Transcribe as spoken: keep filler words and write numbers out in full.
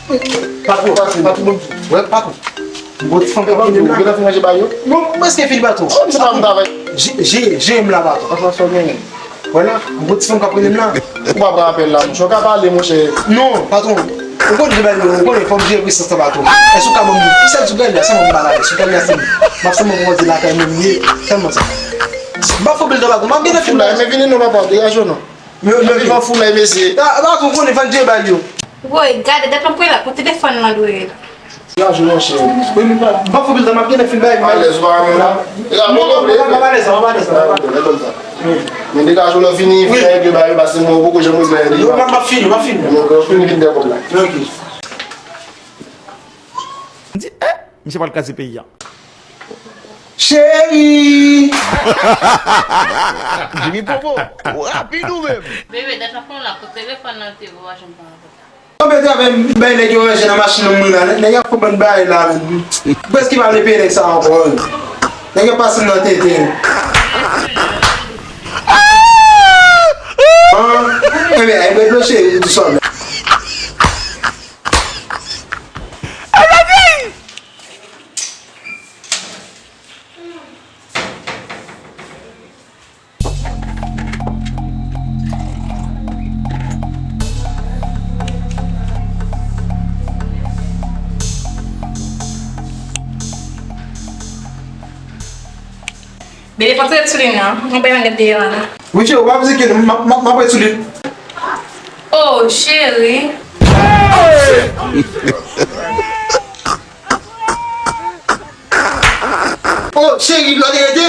Patwon, patwon, patwon, bon, wè, patwon. Bon, ti fanm k ap vini la. Ou gentan fin ranje bagay yo? Bon, m prèske fini, patwon. Kòm se pa m travay. Je, je, je m la, patwon. Franchman, sa w genyen. Wè la, bon, ti fanm k ap vini la. Ou pa pran apèl la, monchè. Ou ka pale, monchè. Non, patwon. Ou konnen, ou konnen, fò m jere presans lan, patwon. Èske ou ka ban m, ki sèl sou grenn la, sèlman m ba la, sou grenn la, se m. M ap sèlman pran di lakay mwen m ye, sèlman sa. M pa fè pil tan, patwon. M ap gentan fin. Foulay, men vini non, papa, degaje w non. Men, men vivan foulay, mesye. Ah, patwon, ou konnen, fò n jere bagay yo. Woy, gade, dat lan pou la, pou telefòn lan dwe. Degaje w, monchè. Wi, m pa, m pa fè pil tan, m ap gentan fin bay. Alèz, ou pa renmen la? Degaje w, non, non, m pa alèz, m pa alèz, m pa alèz. Men degaje w, lè w fini, vin regle bagay yo, paske mwen, ou poko janm regle li. Non, m ap, m ap fini, m ap fini. Mwen, lè w fini, vin dèyè kòb la. Ok. M di, eh, misye pral kraze peyi a. Cheri! Jimmy Popo, ou rapid ou menm? Bebe, dat lan pou la, pou telefòn nan te, ou pa janm pran avè. Konbyen travay m bay nèg yo ranje nan machin nan mwen la? Nèg ap konprann bagay la menm. Prèske pa vle peye nèg sa ankò. Nèg ap pase m nan tenten. An? Ebyen, ebyen, dlo cheri, tou sa menm. Bebe, pa t ret sou li non. Mwen pa yon gade deyò a non. Wi, cheri, w ap di ke m ap, m ap, m ap ret sou li. Oh, cheri. Oh, cheri, lò te rete?